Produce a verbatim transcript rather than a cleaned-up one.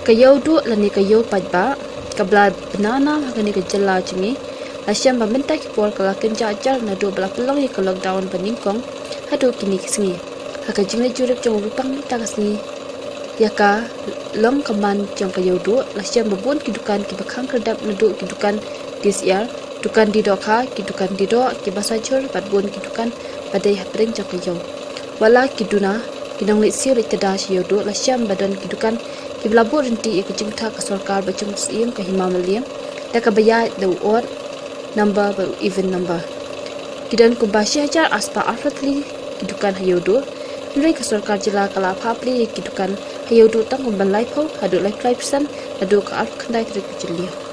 Ka ïew duh lane ka ïew paidbah kaba la bna nam ha kane ka jylla jong ngi la shem ba mynta ki por ka la kynjah jar naduh ba la pynlong ïa ka lockdown ba nyngkong haduh kine ki sngi. Ha ka jingleit jurip jong u riewpang mynta ka sngi ïa ka long ka man jong ka ïew duh, la shem ba bun ki dukan kiba khang khyrdep naduh ki dukan dies ïar, dukan die dohkha, ki dukan die doh, kiba sa jhur bad bun ki dukan ba dei hapdeng jong ka ïew. Wat la ki duna, ki nongleit siew leit tda sha ïew duh, la shem ba don ki dukan kiba la buh rynti ïa ka jingthoh ka sorkar ba jong u Syiem ka Hima Maliem da kaba ïaid da u odd number bad u even number. Ki don kumba shi hajar arspah arphew tylli ki dukan ha ïew duh, hynrei ka sorkar jylla ka la phah plie ïa ki dukan ha ïew duh tang kumban laiphew haduh laiphew lai percent naduh ka arphew khyndai tarik u Jylliew.